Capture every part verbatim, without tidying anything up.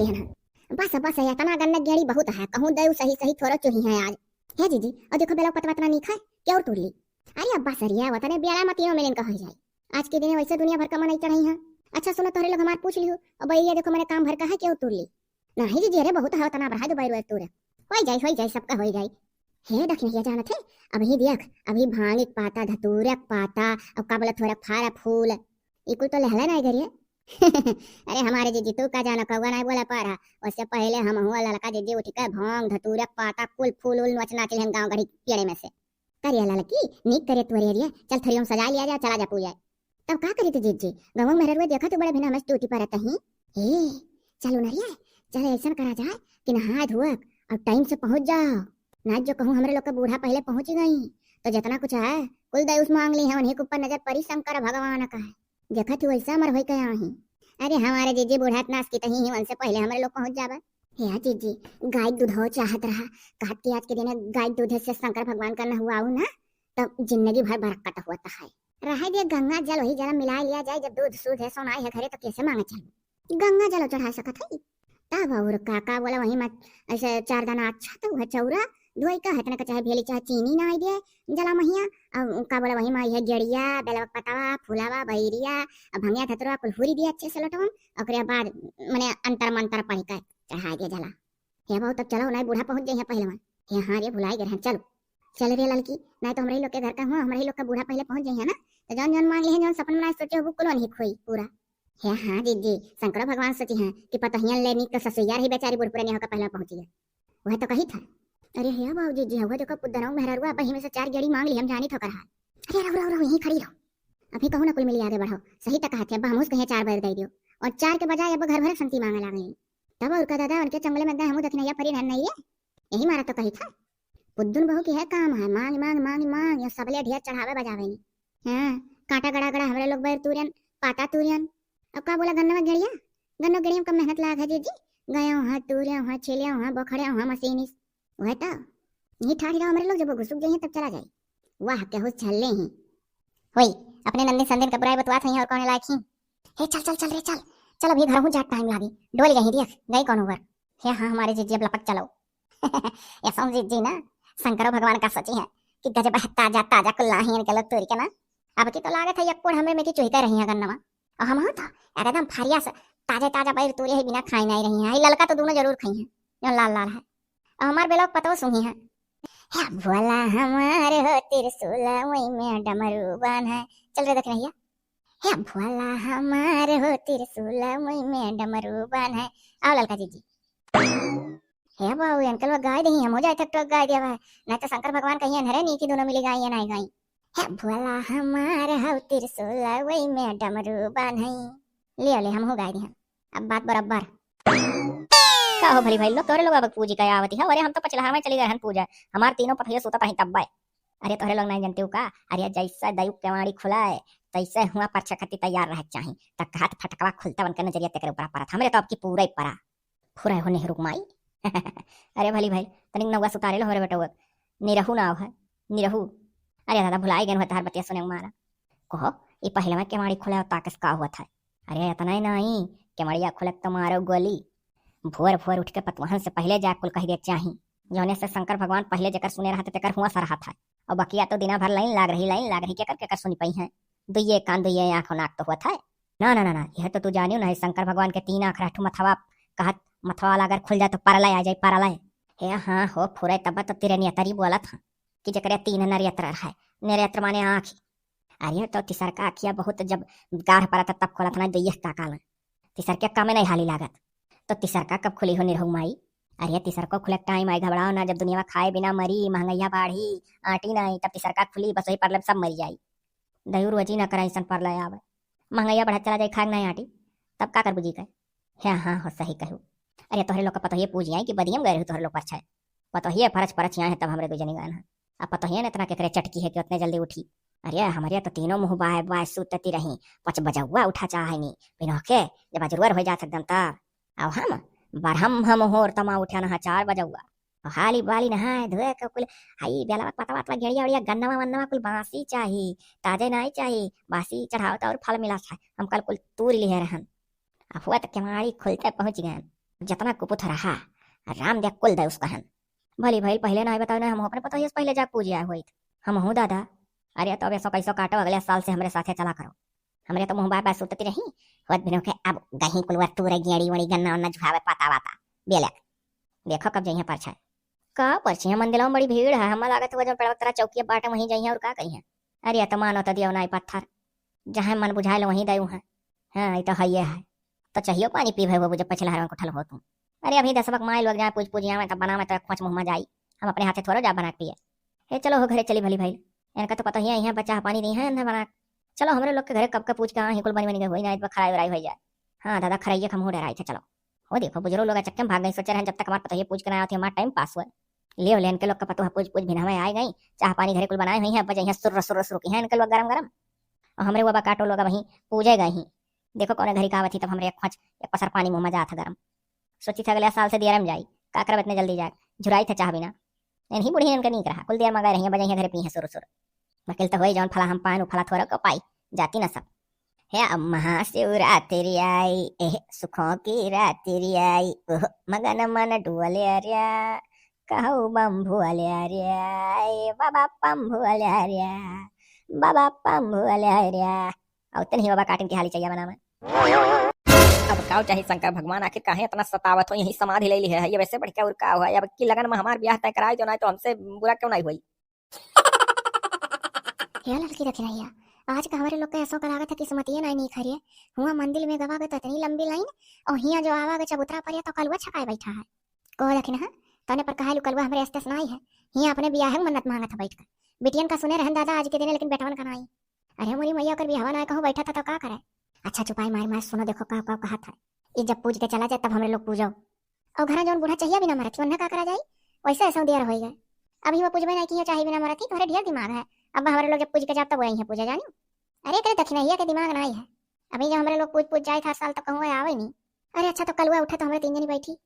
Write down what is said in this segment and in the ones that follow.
बस, बस, एतना गन्ना गेड़ी बहुत है, कहूँ दउ सही, सही थोरो चुही है आज। हे जीजी, अउ देखो बेलवा पतवा एतना नीक है, कि अउर तूर ली? अरे अब्बा सरिया, वतने बेला मतियो में इनका होइ जाई। आज के दिने वइसे दुनिया भर का मनई चढ़ई है। अच्छा सुनो, तोहरे लोग हमार पूछ लिहो, अउ बैरिया देखो मने काम भर का है, कि अउर तूर ली? नहीं जीजी, अरे बहुत है, वतना बढ़ा दो बैर वैर तूर। होइ जाई, होइ जाई, सबका होइ जाई। हे दखिनहिया जानत है, अबही देख, अबही भांग एक पाता, धतूर एक पाता, अउ का बोला थोरा फारा फूल, ई कुल तो लेहले नहीं घरिया। अरे हमारे जीजी, तू का जाना, कौआ नहीं बोला पारा। उससे पहले हम हुआ ललका जीजी उठ के भांग, धतूर एक पाता, कुल फूल उल नोच नाच लेहन गाँव गढ़ी पेड़े में से। करिया ललकी, नीक करे तोरे हरिया, चल थरिया में सजा लिया जा, चला जा पूजा। तब का करी तू जीजी, गाँव में मेहररुआ देखा तू बड़े भिना मस्त टूटी परत ही। ए, चलो नरिया, चल ऐसन करा जाए कि नहाए धोए और टाइम से पहुँच जाओ। ना जो कहूँ हमरे लोग का बूढ़ा पहले पहुँच गई, तो जितना कुछ है, कुल दयुस मांग ली है, उन्हीं के ऊपर नजर परी शंकर भगवान का है। देखत ही वैसा अमर होई के आही। अरे हमारे जीजी बूढ़ा नास की तही ही, उनसे पहले हमरे लोग पहुँच जाबे। हे जीजी, गाय दूध हो चाहत रहा, कहत कि आज के दिन गाय दूध से शंकर भगवान का नहुआऊ ना, तब जिंदगी भर बरकत होता है। रहे दे गंगा जल वही जरा मिला लिया जाए, जब दूध सूध है सोनाई है घरे तो कैसे मांगे चल गंगा जल चढ़ा सकत है। तब और का, का बोला वही मत, ऐसे चार दाना अच्छा तो वह चौरा धोई का है, तनका चाहे भेली चाहे चीनी ना आई दे जला महिया। अब का बोला वही मा यह गेड़िया, बेलवा पतवा, फुलावा, बैरिया, अब भंगिया धतुरवा कुल हुरी दिया अच्छे से लोटवा, ओकरे बाद मने अंतर मंतर पढ़ के चढ़ा दिया जला। हे बाबू, तब चलो, नहीं बूढ़ा पहुँच जाइए पहलवान। हे हाँ रे, भुलाई गए हैं, चलो। चल रे ललकी, नहीं तो हमरे ही लोग के घर का हुआ, हमरे ही लोग का बूढ़ा पहले पहुँच जाइए ना, तो जौन जौन मांग लिहे, जौन सपन में सोचे हो, वो कुल नहीं खोई पूरा। हे हाँ जीजी, शंकरो भगवान सोची हैं कि पतहियन ले नीक तो ससुइया रही बेचारी बूढ़ पुरानी होकर पहले पहुँची है। वह तो कही था। अरे हे बाबू जीजी, हुआ देखो पुदनऊ मेहररुआ, बही में से चार गेड़ी मांग ली, हम जानी तो कर हाल। अरे रहो, रहो, रहो, यहीं खड़ी रहो। अभी कहूँ ना कुल मिली आगे बढ़ो, सही तक कहत है, अब हमूस कहे चार बार दे दियो। और चार के बजाय अब घर भर संती मांगे लागली। तब और का दादा, उनके चंगले में एकदम हमू दखिनैया फरी रहन नहीं है। यही मारा तो कही था। पुद्दुन बहू की है काम है, मांग, मांग, मांग, मांग, या सबले ढेर चढ़ावे बजावे नी। हाँ, कांटा गड़ा गड़ा हमरे लोग बैर तूरियन, पाता तूरियन। अब का बोला गन्नवा गेड़िया? गन्नो गेड़िया में कम मेहनत लाग है जीजी। गयो हाँ, तूरियो हाँ, छिलियो हाँ, बोखड़ियो हाँ, मशीनिस। वह तो। यही ठाड़ी रहो हमरे लोग, जब वो घुसुक जाइए तब चला जाए। वाह, केहू छल्ले ही। होई, अपने नंदिन संदिन का बुराई बतवात हई और कौने लायक ही? हे चल, चल, चल रे, चल। चल, अभी घर हूँ जा, टाइम लागी। डोल गई देख, गई कौन ओवर। हे हाँ, हमारे जीजी अब लपट चलो। ऐसा जीजी ना, शंकरो भगवान का सोची है कि गजब है, ताजा, ताजा कुल्लाही इनके लोग तोरी के ना। अब की तो लागत है, एक कोड़ हमरे में की चुहिते रही है गन्नवा। और हम तो एकदम फरिया से ताजे, ताजा बैर तोरी है, बिना खाई नहीं रही है। ये ललका तो दोनों जरूर खाई है, जो लाल, लाल है। और हमार बेलवा पतवा सूंघी है। हे भोला हमार हो त्रिशूल, वही में डमरू बान है। चल रे दखिनैया। हे भोला हमार हो त्रिशूल, वही में डमरू बान है। आओ ललका जीजी। हे बाबू, अंकल वो गाय दही, हम हो जाए तक तो गाय दिया है। नहीं तो शंकर भगवान कहिए, "अरे नीकी दोनों मिली गाई, ये नहीं गाई।" हे भोला हमार हो त्रिशूल, वही में डमरू बान है। ले ले, हम हो गाय दिया। अब बात बराबर। का हो भली भाई लोग, तोरे लोग अब पूजी का आवती है? अरे हम तो पछिला में चली गए हन पूजा, हमार तीनों पतोहिया सुतत रही तब्बे। अरे तोहरे लोग नहीं जानते हो का? अरे जैसे दयु केवाड़ी खुला है, तैसे हुआ परछा खत्ती तैयार रहे चाही, तक हाथ फटकवा खुलता उनके नजरिया तेकरे ऊपर परत। हमरे तो आपकी पूरा ही परा। फुराए हो नेहरू माई। अरे भली भाई, तनिक नौवा सुतारे लो हमरे बेटवा। निरहू नाव है, निरहू। अरे दादा, भुलाई गए हुआ तहार बतिया सुने मारा। कहो, ई पहले में केवाड़ी खुला ताकस का हुआ था? अरे इतना ही नहीं, केवड़िया खुलक तो मारो गोली। भोर भोर उठ के पतवहन से पहले जा कुल कह दे चाही, जौने से शंकर भगवान पहले जेकर सुने रहते तेकर हुआ सा रहा था। और बकिया तो दिना भर लाइन लाग रही, लाइन लाग रही, केकर केकर सुनी पाई है? दुइये कान दुइये आँख नाक तो हुआ था। ना ना ना ना, यह तो तू जानियो ना, शंकर भगवान के तीन आँख रहठू मथवा कहत, मथवा वाला अगर खुल जाए तो परलय आ जाए, परलय। हे हाँ हो फुरे, तब तो तेरे नेतरी बोलत हाँ कि जेकरे तीन नरेत्र रहे, नरेत्र माने आँख। अरे तो तिसरका अखिया बहुत जब गाढ़ परत तब खोलत ना, दुइये का काला। तिसरके कमे नहीं हाली लागत। तो तिसरका कब खुली हो निरहू माई? अरे तिसरको खुले टाइम आई, घबराओ ना, जब दुनिया खाए बिना मरी, महंगैया बाढ़ी, आटी नहीं, तब तिसरका खुली, बस वही परले सब मरी जाई। दयू रोजी ना करा ऐसन परलय आवे, महंगैया बढ़त चला जाई, खाए नहीं आटी, तब का कर बुझी के? हे हाँ हो सही कहू। अरे तोहरे लोग का पतोहिए पूज आई कि बदियम गए रहू तोहरे लोग पर छे। पतोहिए फरच फरच आए हैं तब हमरे दू जनी गए हैं। अब पतोहिए ने इतना केकरे चटकी है कि उतने जल्दी उठी। अरे हमरे तो तीनों मुँह बाय बाय सूतती रही, पच बजौआ उठा चाहे नी, बिनोह के जब अजरुअर हो जात एकदम तब। अब हम ब्रह्म मुहूर्त मा उठे नहा चार बजौआ। और हाली बाली नहाए धोए के कुल, हई बेलवा पतवा तवा गेड़िया उड़िया गन्नवा वन्नवा कुल बासी चाही, ताजे नाई चाही, बासी चढ़ावत और फल मिला था। हम कल कुल तूर लिहे रहन। अब हुआ तो केवाड़ी खुलते पहुँच गए। जतना कुपुत रहा, राम दे कुल दे उसका हन। भली भइल पहिले नाहीं बतावे, नाहीं हम अपने पतोहिया से पहिले जाके पूजे आए होइत। हम हूँ दादा। अरे तब ऐसो कैसो काटो, अगले साल से हमरे साथे चला करो। हमरे तो मुँह बाय बाय सुतती रही, होत बिनो के अब गही कुलवर तू रे गेड़ी वड़ी गन्ना उन्ना झुआवे पाता वाता। बेलक। देखो कब जइहे परछाई। का परछिया मंदिला में बड़ी भीड़ है, हमें लागत है वो जो पेड़वा तरा चौकिया बाटे वहीं जइहे और का कहिए। अरे तो मानो तो दियो नाई पत्थर, जहाँ मन बुझाए लो वहीं दयू है। हाँ, ये तो है, ये है। तो चाहियो पानी पीबे हो, जब पछिला हरवन उठल हो तू। अरे अभी दसवक माई लोग जाए पूज पूजिया में, तब बनावे तो खोच मुँह में जाई। हम अपने हाथे थोड़ो जा बना के पिए। हे चलो हो घरे चली भली भइल। इनका तो पता ही है, यहाँ बच्चा पानी नहीं है, इन्हें बना। चलो हमरे लोग के घरे कब के पूज के आए हैं, कुल बनी बनी के होई ना, इतना खराई उराई हो जाए। हाँ दादा, खराइये के हम हो डराई थे, चलो। हो देखो बुजुर्ग लोग चक्के में भाग गई, सोचे रहन जब तक हमार पतोहिया पूज के ना आते, हमार टाइम पास हुआ। ले लेन के लोग का पतोह पूज पूज भी हमें आए गई, चाह पानी घरे कुल बनाए हुई हैं, अब जइहे सुर्र सुर्र सुर्र की हैं इनके लोग गरम गरम। और हमरे वो बकाटो लोग वहीं पूजे गए ही। देखो कौन घरी का आवत ही, तब हमरे एक खोच एक पसर पानी मुँह में जात है गरम। सोची था अगले साल से दियरम जाई, का करब इतने जल्दी जाए, झुराई था चाह बिना। नहीं बुढ़िया इनका नीक रहा, कुल देर मगा रही है, बजाई है घरे पी है सुरु सुरु। वकील तो होई जौन फला हम पान, उ फला थोड़ा को पाई, जाती ना सब। हे अब महाशिवरात्रि आई, एह सुखों की रात्रि आई, ओह मगन मन डुअले अरिया, कहू बम भुअले अरिया, ए बाबा बम भुअले अरिया, बाबा बम भुअले अरिया। और तन ही बाबा काटिन के हाली चाहिए बना में। अब काव चाही शंकर भगवान, आखिर काहे इतना सतावत हो, यही समाधि ले ली है, ये वैसे बढ़ के और का हुआ? अब की लगन में हमार ब्याह तय कराई दो, ना तो हमसे बुरा क्यों नहीं हुई। हे ललकी रखी रहिया, आज का हमरे लोग के ऐसो का लागत है किस्मतिये नहीं नीक हरिये। हुआ मंदिर में गवा गए तो इतनी लंबी लाइन, और हिया जो आवा गए चबूतरा पर या तो कलुआ छकाए बैठा है। को देखी ना, तने पर कहा लुकलुआ हमरे आसपास ना आई है। हिया अपने बियाह में मन्नत मांगत है बैठ कर। बिटियन का सुने रहन दादा आज के दिन, लेकिन बेटवन का ना आई। अरे मोरी मैया, अगर बियाहवा ना आए कहूँ बैठा था तो का करे? अच्छा चुपाई मार मार सुनो, देखो का का कहा था। ये जब पूज के चला जाए तब हमरे लोग पूजो। और घरा जौन बूढ़ा चाहिए बिना मरत ही, उन्हें का करा जाई? वैसे ऐसा दियर होई गए। अभी वो पूजबे नहीं की है चाहे बिना मरत ही, तुम्हारे ढेर दिमाग है। अब हमारे लोग जब पूज के जाब तब वही है पूजा जानी। अरे करे दक्षिणैया के दिमाग ना आई है। अभी जब हमरे लोग पूज पूज जाए हर साल तो कहूँ आवे नहीं। अरे अच्छा तो कलुआ उठे तो हमरे तीन जनी बैठी।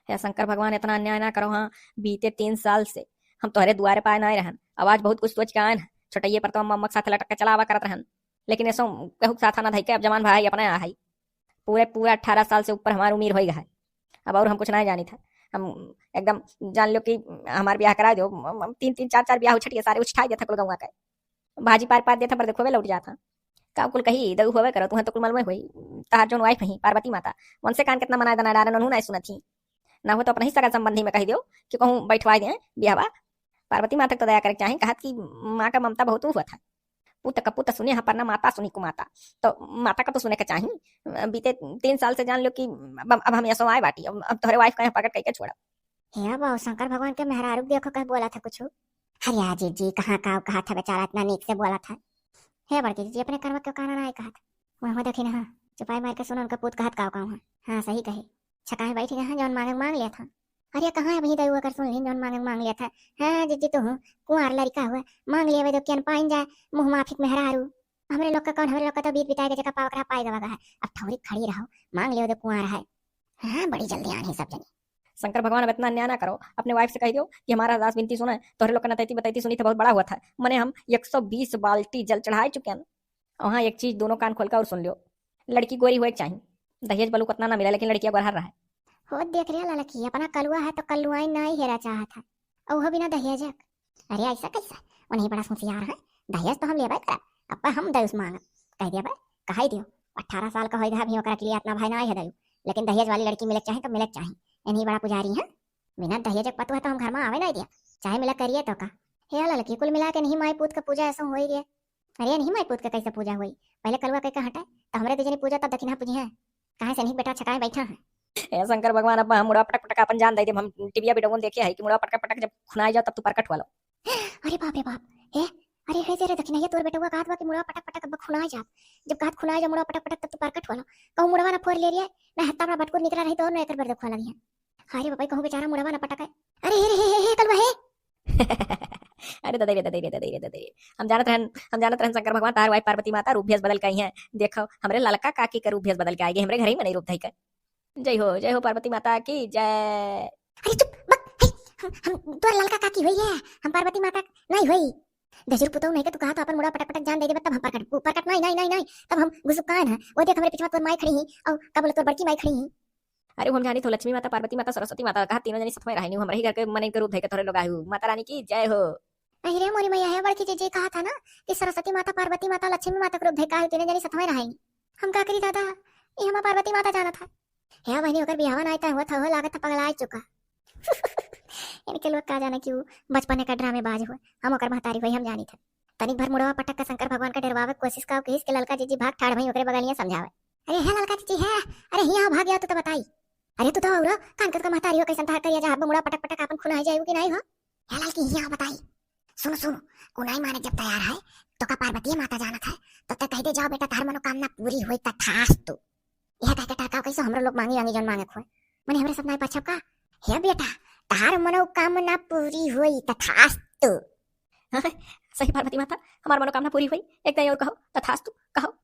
हे शंकर भगवान, इतना अन्याय ना करो। हाँ, बीते तीन साल से हम तोहरे दुआरे पाए ना आए रहन। अब आज बहुत कुछ सोच के आए हैं। छोटैये पर तो अम्मा अम्मा के साथ लटक के चलावा करत रहन, लेकिन ऐसो केहू के साथ ना धई के अब जमान भाई अपने आ है। पूरे पूरा अठारह साल से ऊपर हमार उम्र होई गए है। अब और हम कुछ ना जानी था। हम एकदम जान लो कि हमार ब्याह करा दो। हम, हम तीन तीन चार चार ब्याह उछट के सारे उछटाई देता कुल गौवा के। भाजी पार पार देता पर देखो वे लौट जाता। का कुल कही दऊ होवे करो, तुहें तो कुल मालूम होई। तहार जौन वाइफ ही पार्वती माता, उनसे कान कितना मनाए दना डारे, ननू ना सुनत ही। ना हो तो अपने ही सगा संबंधी में कह दियो कि कहूँ बैठवाई दे ब्याहवा। पार्वती माता के तो दया करे के चाही, कहत कि माँ का ममता बहुत हुआ था। पुत का पुत सुने हाँ पर ना माता सुनी कुमाता। तो माता का तो सुने के चाही। बीते तीन साल से जान लो कि अब, अब हम ऐसो आए बाटी, अब, अब तोहरे वाइफ का यहाँ पकड़ करके छोड़ा। हे बाबू, शंकर भगवान के मेहरारू देखो कह बोला था कुछ। अरे आज जी कहाँ का कहा था बेचारा, इतना नीक से बोला था। हे बड़की जी, अपने कर्म के कान ना कहा था। वहाँ देखी ना, हाँ, चुपाई मार के सुनो उनका पूत कहत का का है। हाँ सही कहे। छकाए बैठ गए हैं, जौन मांगे मांग लिया था। अरे कहाँ है वही दरुआ कर सुन ली, जौन मांगे मांग लिया था। हाँ जिज्जी तू हूँ, कुंवार लड़का हुआ, मांग लिया वे दो कियन पाइन जाए, मुँह माफिक मेहरारू। हमरे लोग का कौन, हमरे लोग का तो बीत बिताए के जगह पावकरा पाए गवा है। अब ठौरी खड़ी रहो, मांग लियो दो कुंवार है। हाँ बड़ी जल्दी आनी सब जनी। शंकर भगवान अब इतना अन्याय ना करो, अपने वाइफ से कह दियो कि हमारा अरदास बिनती सुने, तोहरे लोग का नतैती बतैती सुनी तो बहुत बड़ा हुआ था। मने हम एक सौ बीस बाल्टी जल चढ़ाए चुके हैं। वहाँ एक चीज दोनों कान खोल के और सुन लियो, लड़की गोरी होए के चाही। दहेज बलू कितना ना मिला लेकिन लड़किया गोरहर रहे। हो देख रे ललकी, अपना कलुआ है तो कलुआई नाई हेरा चाहत है, और वो बिना दहेजक। अरे ऐसा कैसा? वो नहीं बड़ा होशियार है, दहेज तो हम लेबे करब, अब हम दहेज मांगब। कह दिया बे, कहाई दियो, अठारह साल का होई गया अभी ओकरा के लिए इतना भाई ना है दहेज, लेकिन दहेज वाली लड़की मिले के चाही तो मिले के चाही। इन्हीं बड़ा पुजारी है, बिना दहेज के पतोह तो हम घर में आवे नहीं दिया, चाहे मिला करिए तो का। हे ललकी, कुल मिला के नहीं माई पूत का पूजा ऐसा होई गया। अरे नहीं माई पूत का कैसे पूजा हुई? पहले कलुआ कह के हटे, तो हमरे दीजनी पूजा तब दक्षिणा पूजी है। कहाँ से नहीं बेटा छकाए बैठा है। हे शंकर भगवान, अब हम मुड़वा पटक पटक अपन जान दे देब। हम टीविया बिडौन देखे है कि मुड़वा पटक पटक जब खुनाई जाओ तब तू प्रकट हुआ लो। अरे बाप रे बाप, हे, अरे हे तेरे दक्षिणैया तोर बेटवा कहत बा कि मुड़वा पटक पटक अब खुनाई जात। जब कहत खुनाई जा मुड़वा पटक पटक तब तू प्रकट हुआ लो। कहूँ मुड़वा ना फोड़ ले रही है, ना हत्ता बड़ा बटकुर निकला रही तो और ना एकर बेर देखवा लगी है। हाय रे बाबा, कहूँ बेचारा मुड़वा ना पटक है। अरे हे रे हे हे हे कलुआ हे। अरे ददई रे, ददई रे, ददई रे, ददई रे। हम जानत रहन, हम जानत रहन शंकर भगवान तार वाइफ पार्वती माता रूप भेष बदल के आई हैं। देखो, हमरे ललका काकी का रूप भेष बदल के आएगी, हमरे घर ही में नहीं रूप धई के। जय हो, जय हो पार्वती माता की जय। अरे चुप, बक, हे, हम, हम तोर ललका काकी होई है, हम पार्वती माता नहीं होई। दहिजरू पुतऊ नहीं के तू कहा तो अपन मुड़ा पटक पटक जान दे देबे, तब हम प्रकट, उ प्रकट नहीं, नहीं, नहीं, नहीं, तब हम गुसुकान है। वो देख हमरे पिछवा तोर माई खड़ी ही, और का बोले तोर बड़की माई खड़ी ही। अरे, हम जानी तो लक्ष्मी माता, पार्वती माता, सरस्वती माता, कहा तीनों जनी सतवे रहनी, हमरे ही घर के मनई के रूप धइ के तोहरे लोग आए हो। माता रानी की जय हो। अरे मोरी मैया, हे बड़की जीजी कहा था ना कि सरस्वती माता, पार्वती माता, लक्ष्मी माता के रूप धइ के आए हो, तीनों जनी सतवे रहनी। हम का करी दादा, ये हमार पार्वती माता जानत है। हे बहनी, ओकर बियाहवा नाई तय हुआ था, हो लागत था पगला चुका। इनके लोग का जाने कि उ बचपने का ड्रामेबाज हुए, हम ओकर महतारी हुई, हम जानी थे। तनिक भर मुड़वा पटक के शंकर भगवान का डरवावे के कोशिश का, किहिस के ललका जीजी भाग ठाड़ भई ओकरे बगलिया समझावे। अरे हे ललका जीजी, हे, अरे हियाँ भाग गया तू तो बताई। अरे तू तो औरो कान कस का महतारी हो, कैसन तहार करिया जा हब्बा मुड़ा पटक पटक आपन खून आ जाए कि नहीं हो? हे ललकी हियाँ बताई। सुनो सुनो, कुनाई माने जब तैयार है तो का पार्वती माता जानत है, तो ते कह दे जाओ बेटा तहार मनोकामना पूरी होई तथास्तु। यह कह के टरकाव कैसे हमरो लोग मांगी मांगी जौन मांगे खोए। मने हमरे सब नाई पाछब का? हे बेटा, तहार मनोकामना पूरी होई तथास्तु। सही पार्वती माता, हमार मनोकामना पूरी होई। एक दाई और कहो, तथास्तु कहो।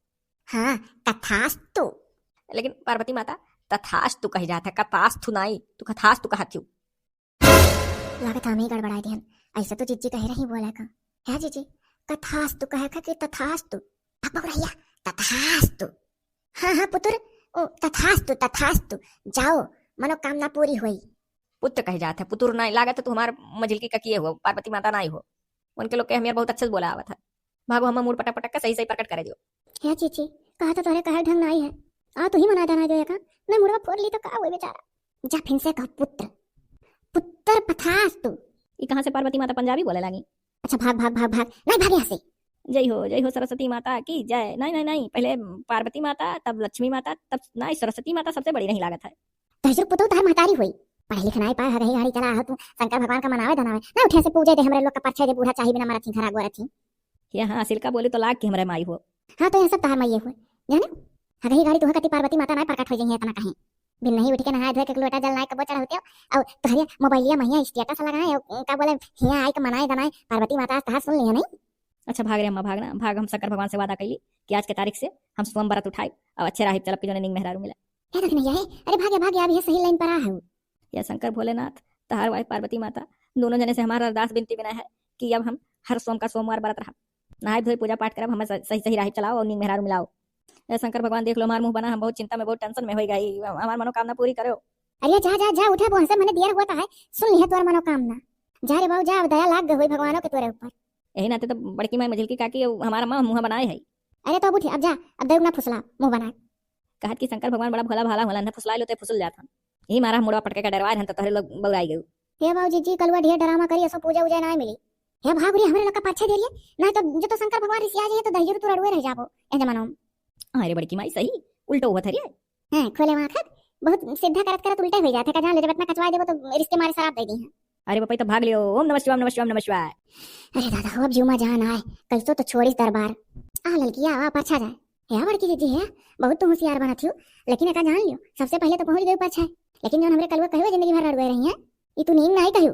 हाँ, तथास्तु। लेकिन पार्वती माता, तथास्तु कही जात है, कथास्तु नाई, तू कथास्तु कहत हूँ। लागत हमें गड़बड़ाई दिहन। ऐसा तो जीजी कहे रही बोला का। है जीजी, कथास्तु कहे का कि तथास्तु? अब बउरहिया, तथास्तु। हाँ, हाँ, पुत्र, ओ, तथास्तु, तथास्तु। जाओ, मनोकामना पूरी होई। पुत्र कहे जात है, पुत्र नाई लागत है, तू हमार मझिलकी ककिए हो, पार्वती माता नाई हो। उनके लोग के हमें बहुत अच्छे से बोला आवत है। भागो, हमें मूड़ पटक पटक के सही सही प्रकट करे दियो। हे जीजी, कहा तो तोहरे कहे ढंग नाई है। आ, तू ही मना जाना जो एका। नहीं, मुड़वा फोड़ ली तो का होई बेचारा। जा फिन से कह पुत्र। पुत्र पथास्तु। ई कहाँ से पार्वती माता पंजाबी बोले लागी? अच्छा, भाग, भाग, भाग, भाग। नहीं, भाग यहाँ से। जय हो, जय हो सरस्वती माता की जय। नहीं, नहीं, नहीं, पहले पार्वती माता, तब लक्ष्मी माता, तब नहीं, सरस्वती माता सबसे बड़ी नहीं लागत है। तहजुर पुतौ तहर महतारी होई। पढ़े लिखे नाई पाए, हगही गाड़ी चला हो तू, शंकर भगवान का मनावे धनावे। ना उठे से पूजे दे हमरे लोग का परछाई दे, बूढ़ा चाही बिना मरत ही, घरा गोरत ही। ये हाँ, सिल्का बोली तो लाग के हमरे माई हो। हाँ, तो यह सब तहार माई हुए। जाने, हगही गाड़ी तुहा कति पार्वती माता नाई प्रकट हो जाइए इतना कहीं। बिन नहीं उठ के नहाए धोए के लोटा जल नाई कबो चढ़ाते हो। और तोहरे मोबाइलिया महिया status लगाए, और का बोले, हिया आई के मनाए दनाए, पार्वती माता आज तहार सुन लिया नहीं। अच्छा, भाग रे अम्मा, भाग ना, भाग, हम शंकर भगवान से वादा कैली कि आज के तारीख से हम सोम व्रत उठाई और अच्छे राही चलब के जोने निंग मेहरारू मिला। हे दखिनैया, हे, अरे भाग्य, भाग्य, अभी सही लाइन पर आ हऊ। या शंकर भोलेनाथ, तहार वाई पार्वती माता, दोनों जने से हमार अरदास बिनती बिनय है कि अब हम हर सोम का सोमवार व्रत रहब, नहाए धोए पूजा पाठ करब, हमें स-, सही सही राही चलाओ और नींग मेहरारू मिलाओ। ए शंकर भगवान, देख लो हमार मुँह बना, हम बहुत चिंता में, बहुत tension में होई गई, हमार मनोकामना पूरी करो। अरे जा, जा, जा, उठा, वो हंसे मने दियर हुआ तो है, सुन लिया तोर मनोकामना। जा रे बाबू, जा, अब दया लाग गई होई भगवानों के तोरे ऊपर। यही नाते तो बड़की माई मझिलकी काकी हमार अम्मा मुँह बनाए है। अरे तो अब उठ, अब जा, अब दरुग ना फुसला, मुँह बना। कहत कि शंकर भगवान बड़ा भोला भाला होला, ना फुसला लो ते फुसल जात हन। यही मारा मुड़वा पटके का डरवाए रहन तो तोहरे लोग बौराई गयू। हे बाबू जीजी, कलुआ ढेर drama करी, असो पूजा उजा ना मिली। हे भाग रे, हमरे लोग का पाछे दे रही है, नहीं तो जो तो शंकर भगवान रिसिया जी है तो दहिजरू तू रड़ुए रह जाबो ए जमानो में। अरे बड़की माई सही, उल्टो हुआ था रे। हैं, खोले आँख, बहुत सीधा करत करत उल्टे हो जाते का, जान ले जब इतना कचवाए देबो तो रिश्ते मारे शराब दे दी है। अरे बपई तो भाग लियो, ओम नमः शिवाय, नमः शिवाय, नमः शिवाय। अरे दादा हो, अब जुमा जान आए, कैसो तो छोड़िस दरबार। आ ललकी, आवा, परछा जाए। हे बड़की जीजी, हे, बहुत तो होशियार बनत हियो, लेकिन एका जान लियो, सबसे पहले तो पहुँच गई परछाए। लेकिन जौन हमरे कलुआ कहे हुए जिंदगी भर रड़ुए रही है, ई तू नींद नाई कहियो।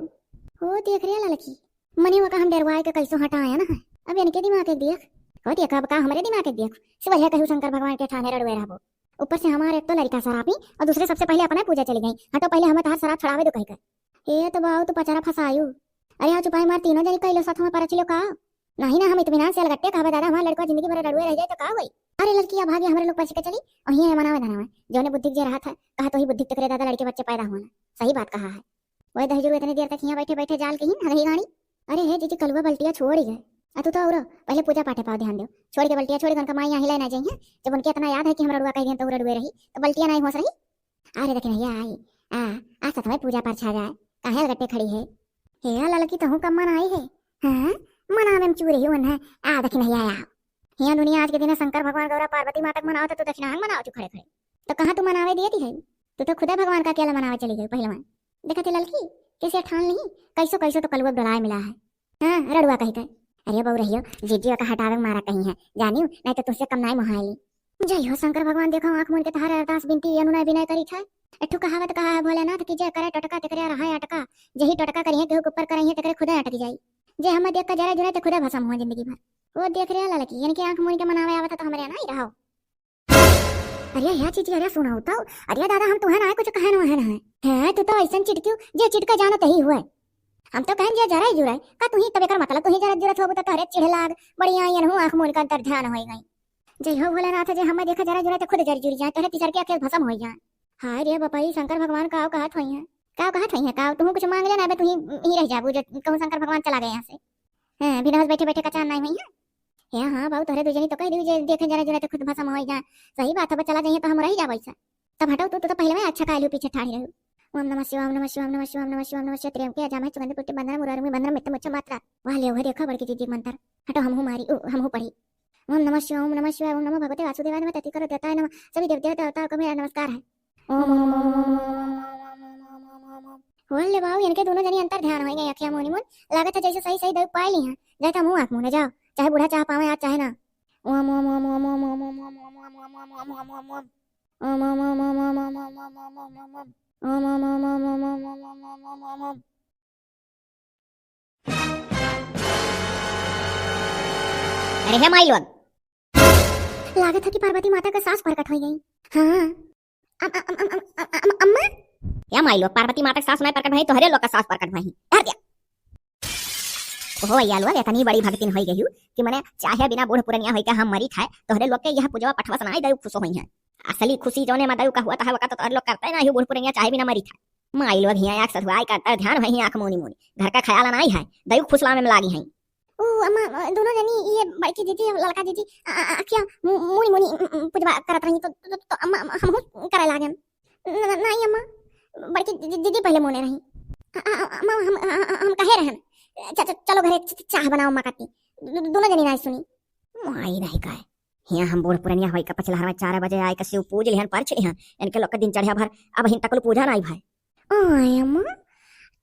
हो देख रे ललकी, मने ओका हम डरवाए के कैसो हटाया ना है। अब इनके दिमाग के देख, हो देख, अब का हमरे दिमाग के देख, सुबह कहियो शंकर भगवान के ठाने रड़ुए रहबो। ऊपर से हमारे एक तो लड़का शराबी और दूसरे सबसे पहले अपने पूजा चली गई। हटो पहले हमें तहार शराब छुड़ावे दो कह कर। ए तो बाऊ, तू पचारा फंसायू। अरे हाँ, चुपाई मार, तीनों जनी कैलो साथ में परछ लियो का? नहीं ना, हम इत्मीनान से अलगट्टे कहबे दादा, हमार लड़का जिंदगी भर रड़ुए रह जाए तो का होई? अरे लड़किया भागी, हमरे लोग परछ के चली, और हियाँ मनावे धनावे। जौने बुद्धि के जे रहा था, कहा तो ही बुद्धि के तेरे दादा लड़के बच्चे पैदा हुआ ना। सही बात कहा है। वही दहिजरू इतने देर तक हियाँ बैठे बैठे जाल कहीं हगही गाड़ी। अरे हे जीजी, कलुआ बल्टिया छोड़ गए। आ तू तो और पहले पूजा पाठे पाओ ध्यान दो। छोड़ के बल्टिया छोड़ के उनका माई यहाँ हिलाए ना जाइए। जब उनके इतना याद है कि हम रड़ुआ कह दिए तो रड़ुए रही, तो बल्टिया नहीं होश रही। अरे देखिन भैया आई, आ, आ सतवे पूजा परछा जाए, काहे अलगट्टे खड़ी है? हे ललकी, तहूँ कब मन आई है? हाँ, मनावे में चूरे ही उन है। आ देखिन भैया आओ। हियाँ दुनिया आज के दिन शंकर भगवान गौरा पार्वती माता के मनाओ तो तू दक्षिणाहन मनाओ तू खड़े खड़े। तो कहाँ तू मनावे दिए थी है? तू तो खुदा भगवान का अकेला मनावे चली गई पहलवान। देखा थे ललकी, कैसे ठान ली, कैसो कैसो तो कलुआ डोलाए मिला है। हाँ, रड़ुआ कही के। अरे बहू रहियो, जीजी का हटावे के मारा कहीं है, जानियो, नहीं तो तुझसे कम नाई मोहाई। जय हो शंकर भगवान, देखो आँख मून के तहार अरदास बिनती अनुनय विनय करी थे। एक ठो कहावत कहा है भोलेनाथ की, जे करे टोटका तेकरे रहा अटका, जेही टोटका करिहे केहू के ऊपर करइहे तेकरे खुदे अटक जाई। जे हमें देख के जरा जुरा ते खुदे भसम हुआ जिंदगी भर। वो देख रहे ललकी, इनके आँख मून के मनावे आवत तो हमरे नाई रहो। अरे या जीजी, अरे सुनाओ तो। अरे दादा, हम तुहे ना कुछ कहन वहन है। हैं, तू तो ऐसन चिटकियो, जे चिटका जानो तही हुए। हम तो कहन जे जरा जुराए। का तू ही तब एकर मतलब तू ही जरा जुरत होबू तो तोहरे चिढ़ लाग। बड़ी आई अनहु आँख मून का अंतर ध्यान होई गई। जय हो भोलेनाथ, जे हमें देखा जरा जुरा तो खुद जर जुर जाए, तोहरे तीसर के अकेल भसम होई जाए। हाय रे बपई, शंकर भगवान काव कहत होइहैं? काव कहत होइहैं? काव तुहूँ कुछ माँग लेना, अबे तुहीं ही रह जाबू, जो कहूँ शंकर भगवान चला गए यहाँ से। हैं, बिना बैठे बैठे कचान नाहीं होइहैं। हे हाँ बाऊ, तोहरे दुइ जनी तो कहि दिउ जे देखे जरा जरा ते खुद भसम होइ जाए। सही बात है, बस चला जाइहैं तो हम रहि जाबो ऐसा। तब हटो तू, तू तो पहिले में अच्छा काहे लिहू पीछे ठाढ़ी रहू। ओम नमः शिवाय, ओम नमः शिवाय, ओम नमः शिवाय, ओम नमः शिवाय, ओम नमः शिवाय, त्र्यंबके यजामहे सुगंधि पुष्टि बंधन मुरारुमि बंधन मित्त मुच्छ मात्रा। वाह ले, वह देखा बड़की दीदी मंत्र। हटो हमहू मारी, उ, हमहू पढ़ी। ओम नमः शिवाय, ओम नमः शिवाय, ओम नमो भगवते वासुदेवाय नमः, तति करो देवताय नमः। सभी देव देवता देवताओं को मेरा नमस्कार है। ओम, ओम, ओम, ओम। होल ले बाऊ, इनके दोनों जनी अंतर ध्यान होइ गए, अखिया मूनी मून। लागत है जैसे सही सही दई पाए ली हैं। जाए तो मुँह आँख मूने जाओ, चाहे बूढ़ा चाह पावे आज चाहे ना। ओम, ओम, ओम, ओम। ओम, ओम, ओम, ओम, ओम, ओम, ओम, ओम, ओम, ओम। ओम, ओम, ओम, ओम, ओम, ओम, ओम, ओम, ओम, ओम। ओम, ओम, ओम, ओम, ओम, ओम, ओम, ओम, ओम, ओम। अरे हे माई लोग। लागत है कि पार्वती माता का सास प्रकट होइ गई। हाँ। अम-, अम-, अम-, अम-, अम-, अम-, अम्मा? या माई लोग, पार्वती माता का सास नाहीं प्रकट भई, तोहरे लोग का सास प्रकट भई। हट गया। ओहो भैया लोग, इतनी बड़ी भगतिन होइ गई हूँ कि मने चाहे बिना बूढ़ पुरनिया होइ के हम मरी थे, तोहरे लोग के यह पूजवा पठवा से नाहीं दयू खुश होइहैं। असली खुशी जौने मा दयू का हुआ था, वका तो तोहरे लोग करते नाहीं हूँ, बूढ़ पुरनिया चाहे बिना मरी थे। माई लोग हियाँ आँख सधुआई करते ध्यान होइहैं, आँख मूनी मूनी। घर का ख्याल नाहीं है, दयू खुश लावे में लागी हैं। ओ अम्मा, दोनों जनी, ये बड़की दीदी और लड़का दीदी, आ, आ, आ, क्या मु-, मूनी मूनी, उम, उम, पूजवा करत रही तो, तो, तो अम्मा, अम्मा, हमहू करे लागेन। न-, न-, नाहीं अम्मा, बड़की दी-, दीदी पहिले मोने रही। आ, आ, आ, अम्मा, हम, आ, आ, हम कहे रहन, च-, च-, चलो घरे च-, च-, चाह बनाओ अम्मा काती। दो-, दो-, दोनों जनी नाहीं सुनी। माई रही का है। हियाँ हम बूढ़ पुरनिया होई का पछिलहरवा चार बजे आए का शिव पूज लिहन, परछ लिहन। इनके लोग के दिन चढ़िया भर अब हिन तकल पूजा नाहीं भाई। ओए अम्मा,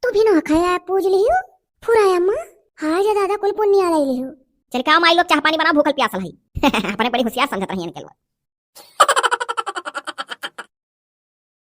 तू भी ना खाया पूज लिहू, फुराया अम्मा। हाय जा दादा, कुल पुण्य लाई लिहू। चल का माई लोग चाह पानी बना, भूखल प्यासल है। अपने बड़ी होशियार समझत रही इनके लोग।